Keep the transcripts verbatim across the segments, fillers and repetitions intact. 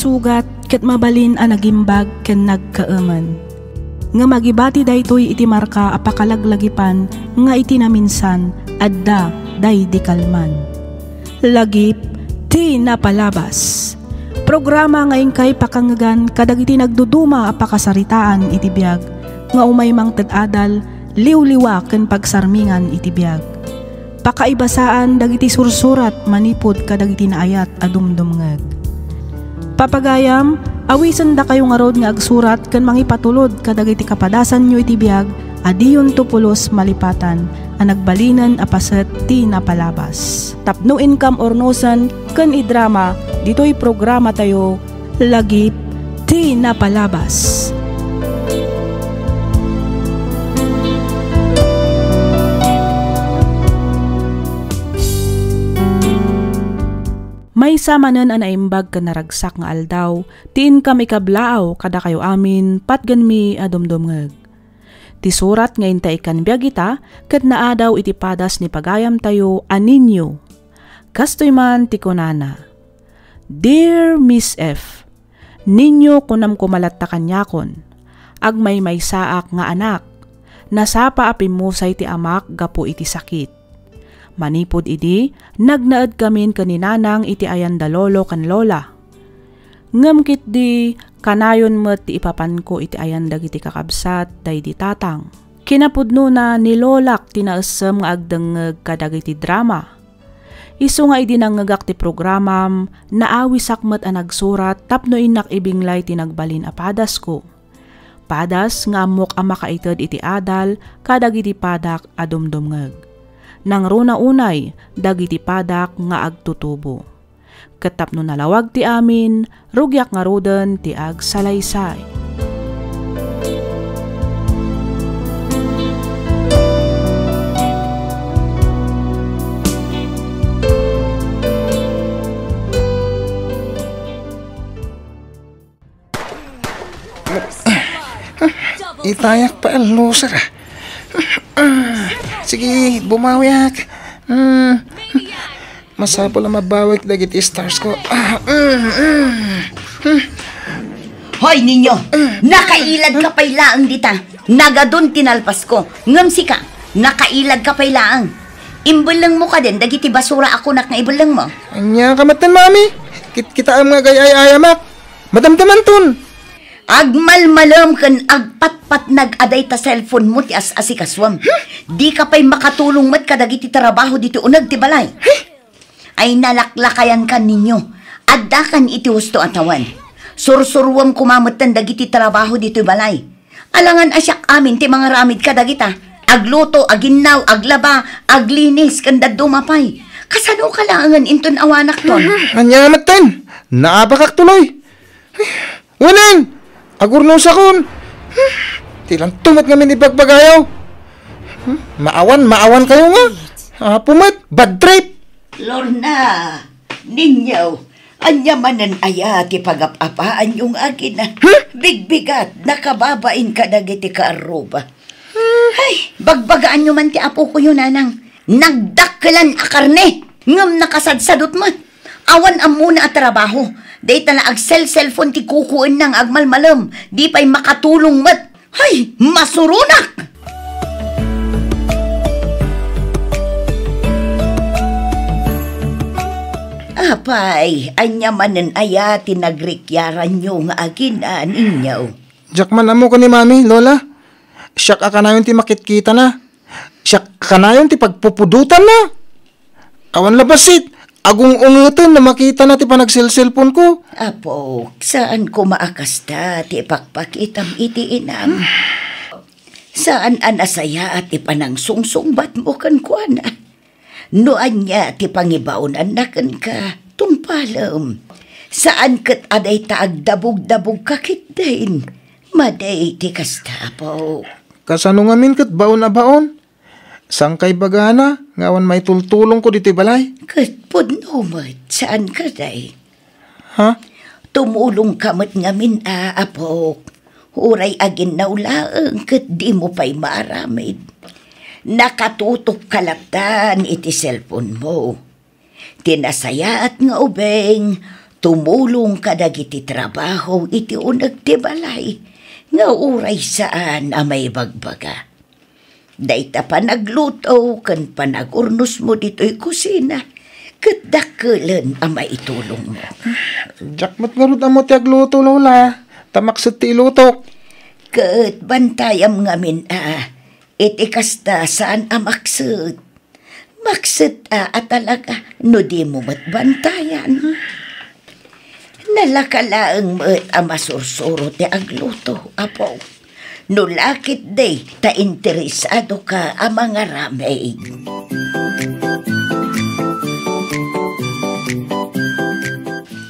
Sugat ket mabalin a nagimbag ken nagkaemen. Ngem agibati daytoy iti marka a pakalaglagipan nga iti naminsan, adda daydi kalman. Lagip ti napalabas. Programa nga inkay pakangngegan kadagiti nagduduma a pakasaritaan iti biag nga umay mangted adal, liwliwa ken pagsarmingan iti biag. Pakaibasaan dagiti sursurat manipud kadagiti naayat a dumdumngeg. Papagayam, awisendakayo ngarud nga agsurat ken mangipatulod kadagiti kapadasanyo iti biag a diyonto pulos malipatan a nagbalinen a paset ti napalabas. Tapno inkam urnosen ken idrama ditoy programatayo, Lagip ti Napalabas. Maysa manen a naimbag ken naragsak nga aldaw ti inkam ikablaaw kadakayo amin patgenmi a dumdumngeg. Ti surat nga inta ikkan biag ita ket naadaw iti padas ni pagayamtayo a Niño. Kastoy man ti kunana, "Dear Miss F, Niño, kunam koma latta kaniakon. Agmaymaysaak nga anak. Nasapa a pimmusay ti amak gapu iti sakit. Manipud idi, nagnaedkamin ken ni Nanang iti ayan da lolo ken lola. Ngem ketdi, kanayon met ti ipapanko iti ayan dagiti kakabsat daydi tatang. Kinapudnona, ni lolak ti naessem nga agdengngeg kadagiti drama. Isu nga idi nangngegak ti programam, naawisak met a nagsurat tapno innak ibinglay ti nagbalin a padasko. Padas nga ammok a makaited iti adal kadagiti padak a dumdumngeg. Nangruna unay dagiti padak nga agtutubo. Ket tapno nalawag ti amin, rugiak ngaruden ti agsalaysay." Itayak pa a loser, ah. Ah, sige, bumawiak. Mm. Masapul a mabawik dagiti stars ko. Ah, mm, mm, mm. Hoy, Niño! Nakailad ka pay laeng dita. Nagadun ti nalpasko. Ngem sika, nakailad ka pay laeng. Imbellengmo kadin dagiti basura a kunak nga ibellengmo. Ania ka metten, Mami? Kit-, kitaem nga agay-ayamak. Madamdamanton. Agmalmalem ken agpatpatnag a dayta cellphone mo ti as-asikasuem. Huh? Dika pay makatulong met kadagiti trabaho ditoy uneg ti balay. Huh? Ay, nalaklakayankan, Niño. Addakan iti husto a tawen. Sursuruem koma metten dagiti trabaho ditoy balay. Alangan a siak amin ti mangaramid kadagita. Agluto, aginnaw, aglaba, aglinis, ken dadduma pay. Kasano ka laengen inton awanakton? Ania metten? Naabakak tuloy. Weneng! Agurnosakon! Ti lanto met ngamin ibagbagayo. Maawan, maawan kayo nga. Apo met, bad trip. Lorna, Niño, ania manen aya ti pagap-apaanyo nga agina? Huh? Bigbigat, nakababain kadagiti kaarruba. Ay, bagbagaanyo man ti apokoyo, Nanang. Nagdakkelan a karne, ngem nakasadsadot met. Awan ammona a trabaho. Dayta la agsel-cellphone ti kukuenna nga agmalmalem. Di pay makatulong met. Hay, masuronak! Apay, ania manen aya ti nagrikiaranyo nga agina, Niño? Diak man ammo ken ni Mami, Lola. Siak a kanayon ti makitkitana. Siak kanayon ti pagpupudotanna. Awan la bassit, agung-ungeten no makitana ti panagselselponko. Apo, saan koma a kasta ti ipakpakitam iti inam. Saan a nasayaat ti panangsungsungbatmo kenkuana. No ania ti pangibaonanna kenka, tungpalem. Saan ket a dayta agdabugdabugka ketdin. Madi ti kasta, Apo. Kasano ngamin ket baon a baon? Saan ka ibagana nga awan maitultulongko ditoy balay? Ket pudno met, saan kadi? Ha? Tumulongka met ngamin a, Apok. Uray aginnaw laeng ket dimo pay maaramid. Nakatutopka lattan iti cellphone mo. Ti nasayaat nga ubing, tumulong kadagiti trabaho iti uneg ti balay nga uray saan a maibagbaga. Dayta panagluto ken panagurnosmo ditoy kusina ket dakkelen a maitulongmo. Diak met ngarud ammo ti agluto, Lola. Ta makset ti ilutok. Ket bantayam ngamin a, iti kasta saan a makset. Makset a, a talaga no dimo met bantayan. Nalaka laeng met a masursuro ti agluto, apo. No lakit di ta interesado ka a mangaramid.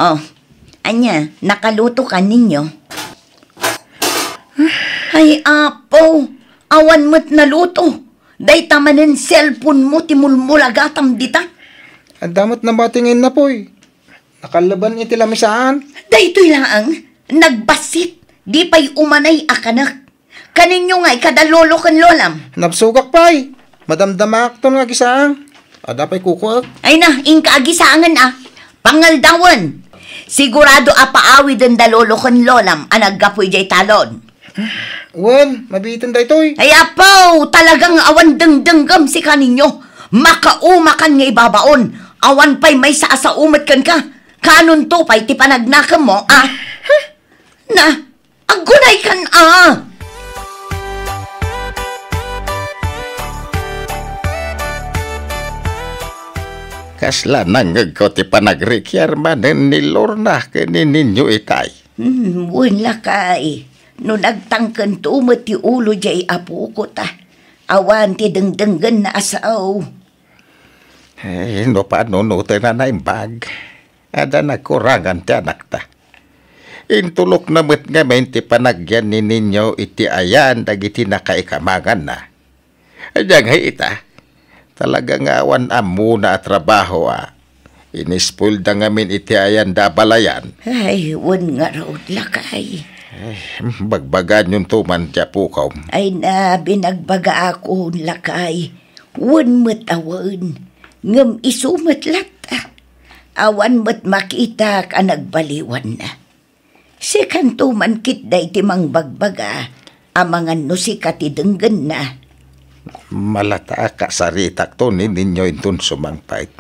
Oh, ania, nakaluto ka ninyo? Ay, apo, awan met naluto. Dayta manen cellphone mo ti mulmulagatam dita. Adda met nabati nga innapoy. Nakallaban iti lamisaan. Daytoy laeng, nagbassit. Di pay umanay a kanek. Kaninyo ngay kada lolo ken lolam? Nabsogak pay. Madamdamaakton nga agisaang. Adda pay kukuek. Ay na, inka agisaangen a. Pangaldawen. Sigurado a paawiden da lolo ken lolam a naggapu idiay talon. Wen, mabiiten daytoy. Ay, apo, talagang awan dengdenggem sika ninyo. Makaumakan nga ibabaon. Awan pay maysa a sao met kenka. Kanonto pay ti panagnakemmo, a? Na, aggunaykan, a? Kasla nangngegko ti panagrikiar manen ni Lorna ken ni Ninyo itay. Hmm, wen lakay, no nagtangkento met ti ulo diay apoko ta, awan ti dengdenggenna a sao. Eh, no panunoten a naimbag, adda nagkurangan ti anakta. Intulokna met ngamin ti panagyan ni Ninyo iti ayan dagiti nakaikamanganna. Ania ngay ita? Talaga nga awan ammona a trabaho a. Inispoilda ngamin iti ayanda a balayan. Ay, wen ngarud, lakay. Ay, bagbaganyon to man ti apokom. Ay na, binagbagaakon, lakay. Wen met a wen. Ngem isu met latta. Awan met makitak a nagbaliwanna. Sikanto man ketdi ti mangbagbaga, amangan no sika ti denggenna. Malata a kasaritakto ni Ninyo inton sumangpet.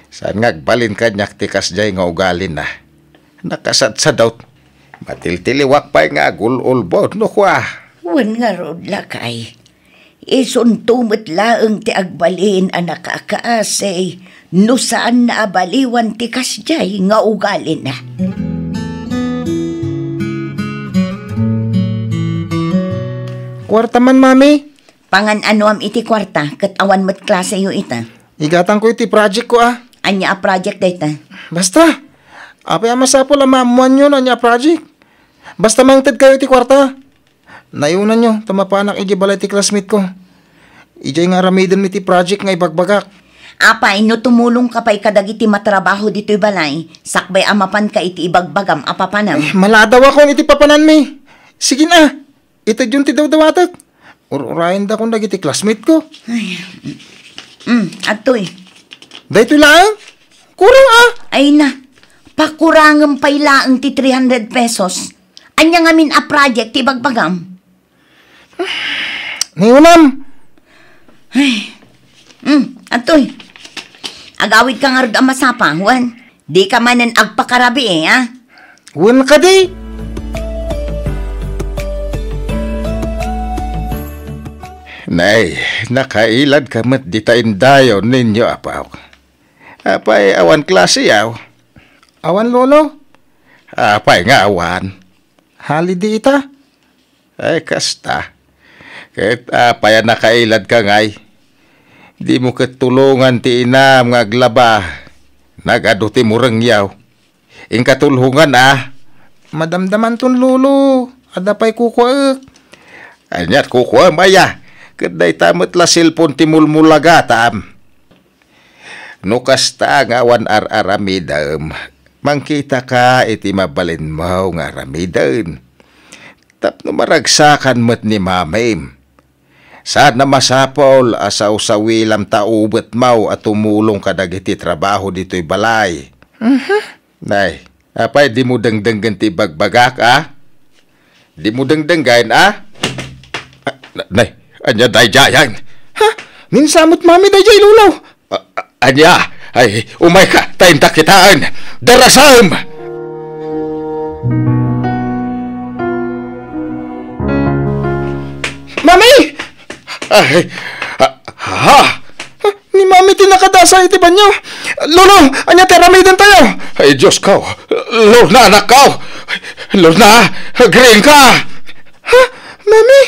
Saan nga agbalin kaniak ti kasdiay nga ugalina. Nakasadsadot. Matiltiliwak pay nga agul-ulbod no kua. Wen ngarud, lakay. Isunto met laeng ti agbalin a nakakaasi no saanna a baliwan ti kasdiay nga ugalina. Kuarta man, Mami. Pangan-anoam iti kuarta ket awan met klaseyo ita? Igatangko iti project ko, a. Ania a project dayta? Basta. Apay a masapul a maammoanyo no ania a project? Basta mangted kayo iti kuarta. Nayunanyo ta mapanak idiay balay ti classmate ko. Idiay nga aramidenmi ti project nga ibagbagak. Apay, no tumulongka pay kadagiti matrabaho ditoy balay, sakbay a mapanka iti ibagbagam a papanam. Eh, maladawakon iti papananmi. Sige na, itedyon ti dawdawatek. Ur-urayendakon dagiti classmate ko. Ay, mm, atoy. Daytoy laeng? Kurang, a. Ay na, pakurangem pay laeng ti three hundred pesos. Ania ngamin a project ti ibagbagam? Nayunam. Ay. Hmm, atoy. Agawidka ngarud a masapa, wen? Dika manen agpakarabii, a? Wen kadi? Nay, nakailadka met dita indayon ninyo, apo. Apay, awan klase, yaw? Awan, Lolo. Apay nga awan? Holiday ita? Ay, kasta. Ket apay a nakailadka ngay? Dimo ket tulongan ti inam nga aglaba. Nagadu ti murengyaw. Inka tulongan, a. Madamdamanton, Lolo. Adda pay kukuaek. Aniat kukuam, aya? Ket dayta met la cellphone ti mulmulagatam. No kasta nga awan ar-aramidem, mangkitaka iti mabalinmo nga aramiden. Tapno maragsakan met ni mamim. Saan a masapul a sawsawilam ta ubetmo a tumulong kadagiti trabaho ditoy balay. Mhm. Nay, apay dimo dengdenggen ti ibagbagak, a? Dimo dengdenggen, a? Ah, na-, nay, ania daydiayen? Ha? Ninsamot mami daydiay, Lolo. Ah, ah, ania? Ay, umayka, ta inta kitaen. Darasem! Mami! Ay, ah, ha? Ni Mami ti nakadasa iti banio. Lolo, ania ti aramidentayo? Ay, Diosko! Lorna, anakko! Lorna, agriingka! Ha? Mami?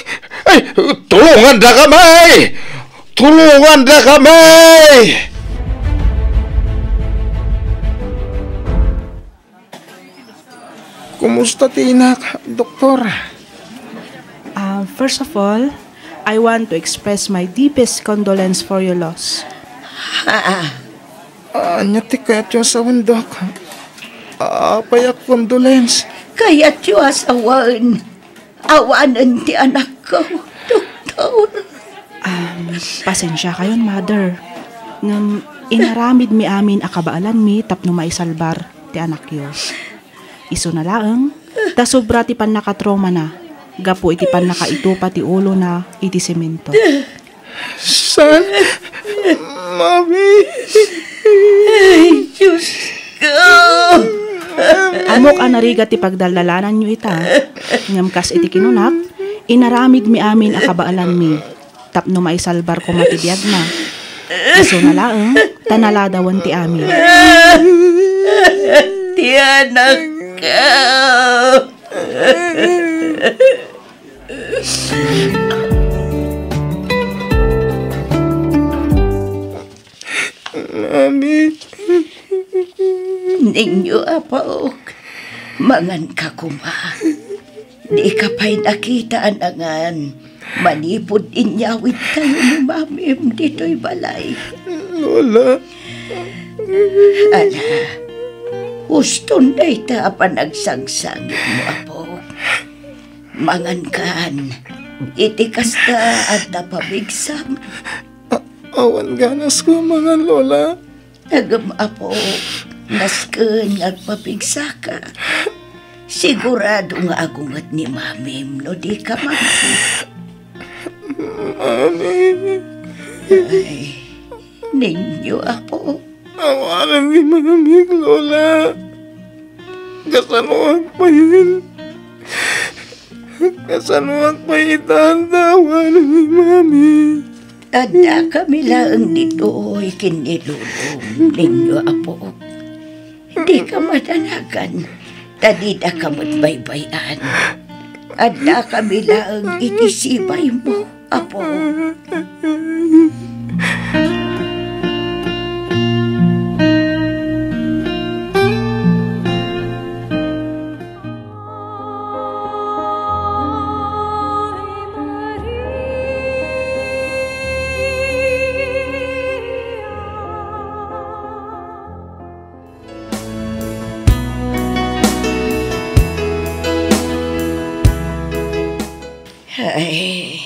Ay, tulongandakami! Tulongandakami! Kumusta ti inak, Doktor? Ah, first of all, I want to express my deepest condolence for your loss. Ah, ania ti kayatyo a sawen, Dok? Apay a condolence? Kayatyo a sawen. Awanen ti anakko, Doktor. Um, pasensiakayon, Mother. Ngem inaramidmi amin a kabaelanmi tapno maisalbar ti anakyo. Isuna laeng, ta sobra ti pannakatraumana gapu iti pannakaitupa ti ulona iti semento. Saan? Mami. Ay, Diosko! Ammok a narigat ti pagdaldalananyo ita, ngem kas iti kinunak, inaramidmi amin a kabaelanmi tapno maisalbar koma ti biagna. Isuna laeng, ta naladawen ti amin. Ti anakko! Mami. Niño, apok, manganka koma. Dika pay nakita a nangan manipud inyawidtayo ni Mamim ditoy balay. Lola. Ala, uston dayta a panagsangsangitmo, apok. Mangankan. Iti kasta, adda pamigsak. A-, awan ganasko a mangan, Lola. Ngem, apok, nasken nga agpapigsaka. Sigurado nga agunget ni Mamim no dika mangan. Mami. Ay, Niño, apok. Awanen ni Mamik, Lola. Kasanoak pay? Kasanoak pay ita ta awanen ni Mami? Addakami laeng ditoy ken ni Lolom, Niño, apok. Dika madanagan, ta didaka met baybay-an. Addakami laeng iti sibaymo, Apo. Ay.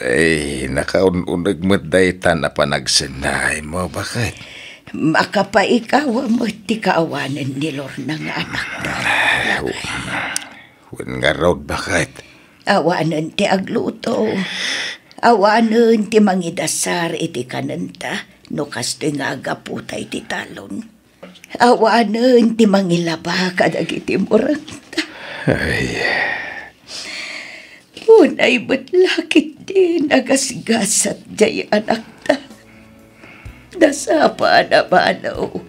Ay, nakaun-uneg met daytan a panagsennaaymo, baket. Makapaikawa met ti kaawanen ni Lorna nga anakta. Ay, wen ngarud, baket. Awanen ti agluto. Awanen ti mangidasar iti kanenta no kastoy nga aggaputa iti talon. Awanen ti mangilaba kadagiti murangta. Ay. Unay met la ketdi nagasgasat jay anakta. Nasapa a namano.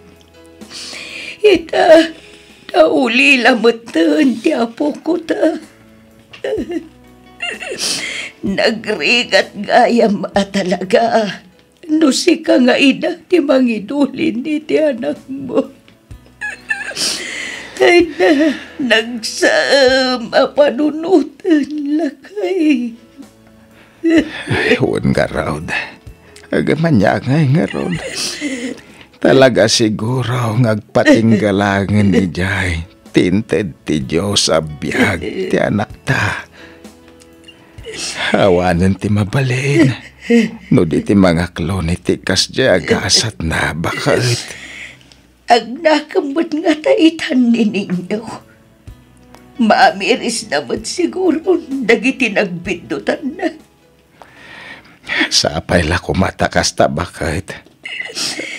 Ita, naulila metten ti apokota. Nagrigat gayam a talaga no sika nga ina ti mangidulin iti anakmo. Ay na, nagsaem a panunoten, lakay. Ay, wen ngarud. Agmaniagay ngarud. Talaga siguro nga agpatingga laengen idiay ti inted ti Dios a biag ti anakta. Awanen ti mabalin no di ti mangaklon iti kasdiay a gasatna, baket. Agnakem met ngata itan ni Niño. Maamirisna met siguron dagiti nagbiddutanna. Sapay la koma ta kasta, baket.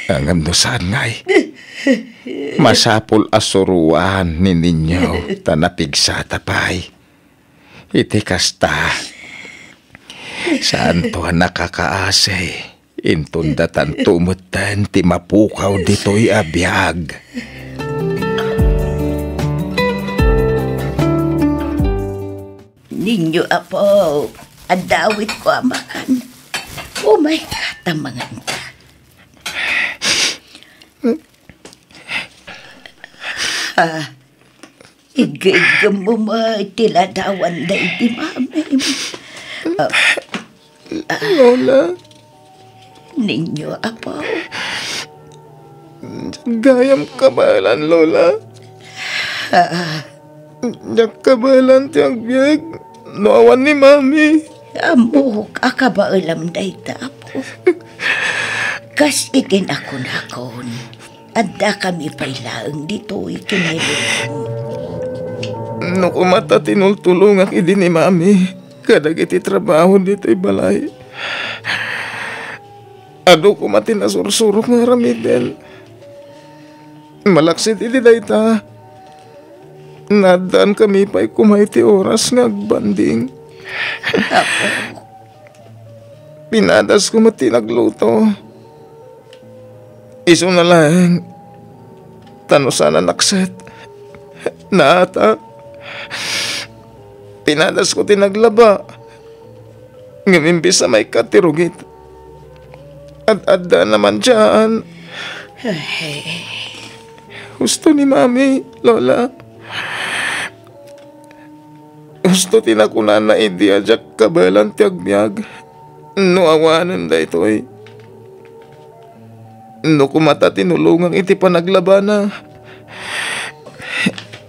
Ngem no saan ngay, masapul a suroan ni Niño ta napigsata pay. Iti kasta, saanto a nakakaasi, inton datanto metten ti mapukaw ditoy a biag. Niño, Apo, adda awitko a makan. Umayka ta manganta. Ah, iggaiggammo met ti ladawan daydi mamim. Ah, Lola. Niño, Apo. Diak gayam kabaelan, Lola. Ah. Diak kabaelan ti agbiag no awan ni Mami. Ammok a kabaelam dayta, Apo. Kas iti nakunakon, addakami pay laeng ditoy ken ni Lolom. No koma ta tinultulongak idi ni Mami kadagiti trabaho ditoy balay, adu koma ti nasursurok nga aramiden. Malaksid iti dayta, naaddaankami pay koma iti oras nga agbanding. Apo. Pinadasko met ti nagluto. Isuna laeng, ta no saan a nakset, naatak. Pinadasko ti naglaba. Ngem imbes a maikkat ti rugit, ad-adda naman diyan. Husto ni Mami, Lola. Husto ti nakunana idi a diak kabaelan ti agbiag no awanen daytoy. No koma ta tinulongak iti panaglabana,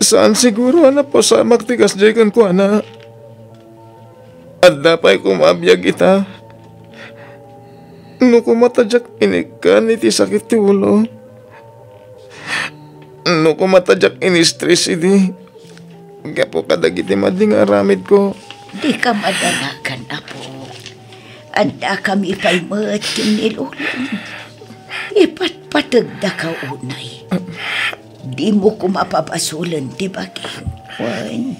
saan siguro a napasamak ti kasdiay kenkuana. Adda pay koma a biag ita. No koma ta diak inikkan iti sakit ti ulo. No koma ta diak in-stress idi gapu kadagiti madi nga aramidko. Dika madanagan, Apo. Addakami pay met ken ni Lolom. Ipatpategdaka unay. Dimo koma pabasolen ti bagim. Wen,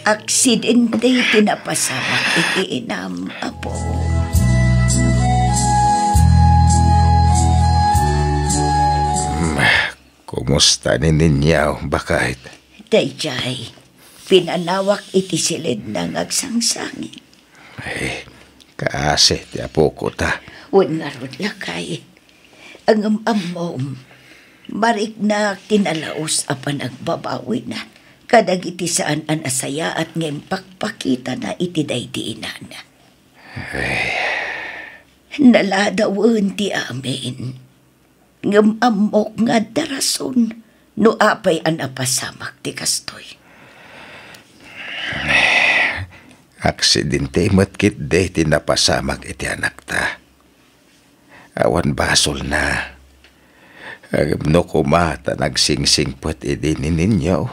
aksidente ti napasamak iti inam, Apo. Hmm, kumusta ni Niño, baket? Daydiay, pinanawak iti silidna nga agsangsangit. Eh, kaasi ti apoko ta. Wen ngarud, lakay. Ngem ammom, mariknak ti nalaus a panagbabawina kadagiti saan a nasayaat nga impakpakitana iti daydi inana. Ay. Naladawen ti amin. Ngem ammok nga adda rason no apay a napasamak ti kastoy. Aksidente met ketdi ti napasamak iti anakta. Awan basolna. Ngem no koma ta nagsingsingpet idi ni Niño,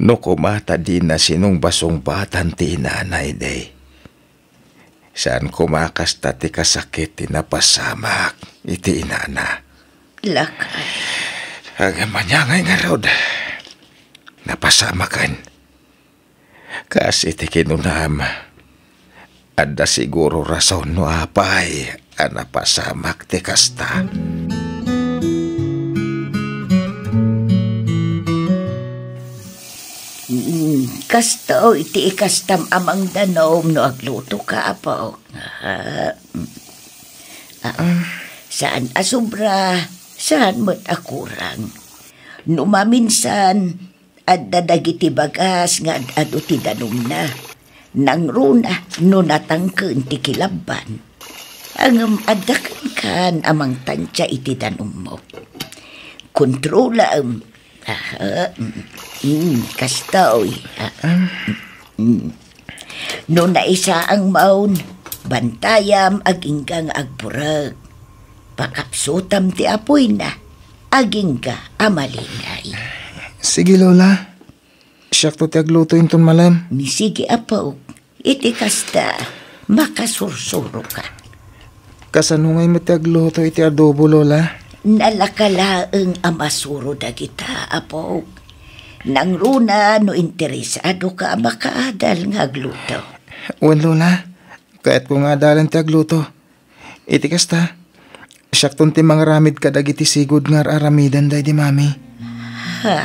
no koma ta dina sinungbasungbatan ti inana idi, saan koma a kasta ti kasakit ti napasamak iti inana. Lakay. Ngem ania ngay ngarud? Napasamaken. Kas iti kinunam, adda siguro rason no apay a napasamak ti kasta. Mm, kastoy ti ikastam a mangdanum no aglutoka, Apo. Ah, mm. Ah, saan a sobra, saan met a kurang. No maminsan, adda dagiti bagas nga ad-adu ti danumna. Nangruna no natangken ti kilabban. Ngem adda kenkan a mangtantia iti danummo. Kontrolam. Aha, mm, mm, kastoy. Ah, mm, mm. No naisaang maon, bantayam agingga nga agburek. Pakapsutam ti apoyna. agingga a malingay. Sige, Lola. Siakto ti agluto inton malem. Ni sige, apok. Iti kasta, makasursuroka. Kasano ngay met ti agluto iti adobo, Lola? Nalaka laeng a masuro dagita, apok. Nangruna no interesadoka a makaadal nga agluto. Wen, Lola. Kayatko nga adalen ti agluto. Iti kasta, siakton ti mangaramid kadagiti sigud nga ar-aramiden daydi mami. Ha?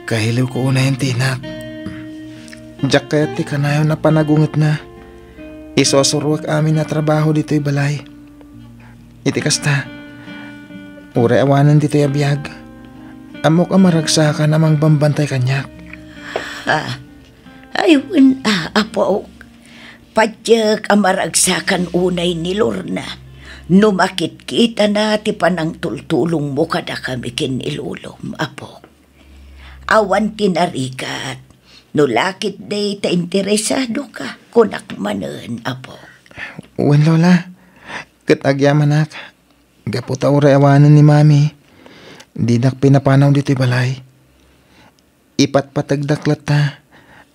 Kailiwko unayen ti inak. Diak kayat ti kanayon a panagungetna. Isu a suruek amin a trabaho ditoy balay. Iti kasta, uray awanen ditoy a biag, ammok a maragsakan a mangbambantay kaniak. Ha? Ay, wen a, apok. Patiek a maragsakan unay ni Lorna no makitkitana ti panangtultulongmo kadakami ken ni lolom, apok. Awan ti narigat no lakit dayta interesadoka, kunak manen, apok. Wen, Lola. Ket agyamanak, gapu ta uray awanen ni Mami, dinak pinapanaw ditoy balay. Ipatpategdak latta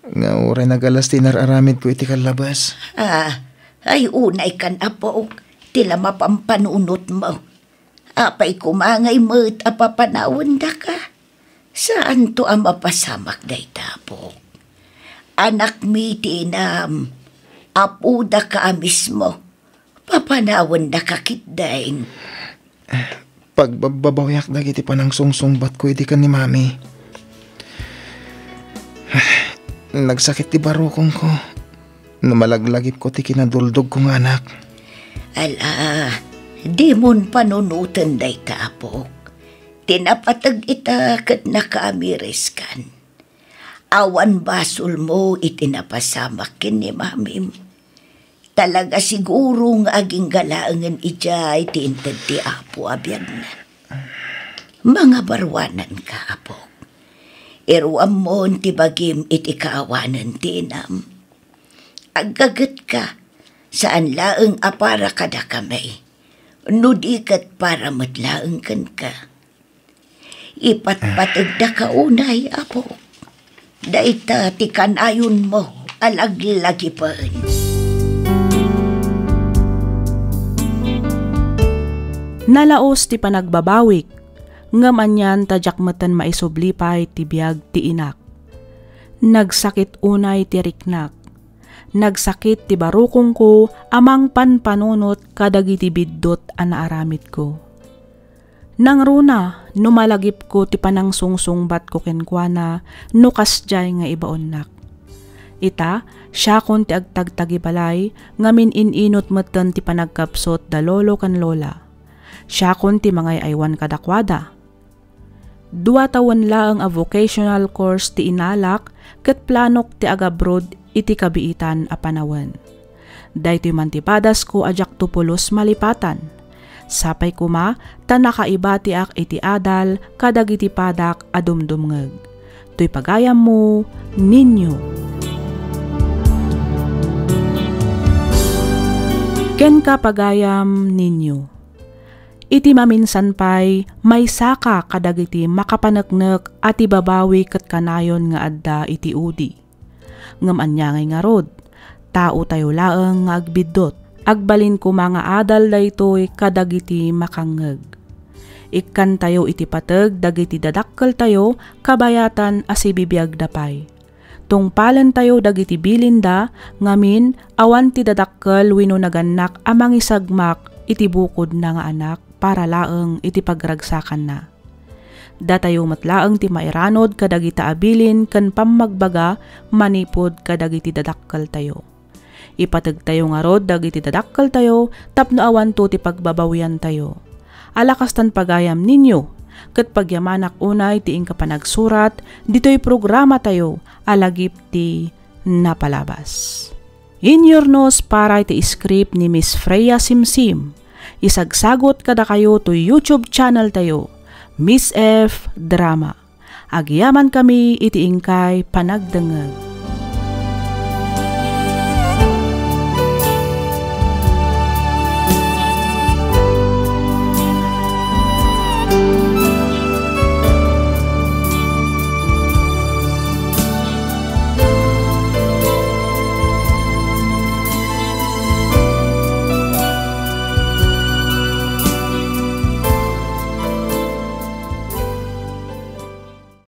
nga uray nagalas ti inar-aramidko iti kallabas. Ah, ay unay kan, apok, ti la mapampanunotmo. Apay koma ngay met a papanawendaka? Saanto a mapasamak dayta, apok. Anakmi ti inam, apodaka a mismo. Papanawendaka ketdin. Pagbabbabawiak dagiti panangsungsungbatko idi ken ni Mami. Nagsakit ti barukongko no malaglagipko ti kinaduldogko nga anak. Ala, dimon panunoten dayta, apok. Ti napateg ita ket nakaamiriskan. Awan basolmo iti napasamak ken ni Mamim. Talaga siguro nga agingga laengen idiay ti inted ti Apo a biagna. Mangabaruananka, apok. Iruammon ti bagim iti kaawanen ti inam. Aggagetka, saan laeng a para kadakami, no di ket para met laeng kenka. Ipatpategdaka unay, apok. Dayta ti kanayonmo a laglagipen. Nalaos ti panagbabawik, ngem anian ta diak metten maisubli pay ti biag ti inak. Nagsakit unay ti riknak. Nagsakit ti barukongko a mangpanpanunot kadagiti biddut a naaramidko. Nangruna no malagipko ti panangsungsungbatko kenkuana no kasdiay nga ibaonnak. Ita, siakon ti agtagtagibalay ngamin in-inut metten ti panagkapsut da lolo ken lola. Siakon ti mangay-aywan kadakuada. Dua tawen laeng a vocational course ti inalak ket planok ti agabroad iti kabiitan a panawen. Daytoy man ti padasko a diakto pulos malipatan. Sapay koma ta nakaibatiak iti adal kadagiti padak a dumdumngeg. Toy pagayammo, Ninyo. Kenka, pagayam, Ninyo. Iti maminsan pay, maysaka kadagiti makapaneknek a ti babawi ket kanayon nga adda iti udi. Ngem ania ngay ngarud? Taotayo laeng nga agbiddut. Agbalin koma nga adal daytoy kadagiti makangngeg. Ikkantayo iti pateg dagiti dadakkeltayo kabayatan a sibibiagda pay. Tungpalentayo dagiti bilinda, ngamin, awan ti dadakkel wenno nagannak a mangisagmak iti bukodna nga anak para laeng iti pagragsakanna. Datayo met laeng ti mairanud kadagita a bilin ken pammagbaga manipud kadagiti dadakkeltayo. Ipategtayo ngarud dagiti dadakkeltayo tapno awanto ti pagbabawiantayo. Ala kastan, pagayam, Ninyo, ket pagyamanak unay ti inka panagsurat ditoy programatayo a lagip ti napalabas. Inyurnos para iti script ni Miss Freya Simsim. Isagsagot kadakayo toy YouTube channel tayo, Miss F Drama. Agyamankami iti inkay panagdengngeg.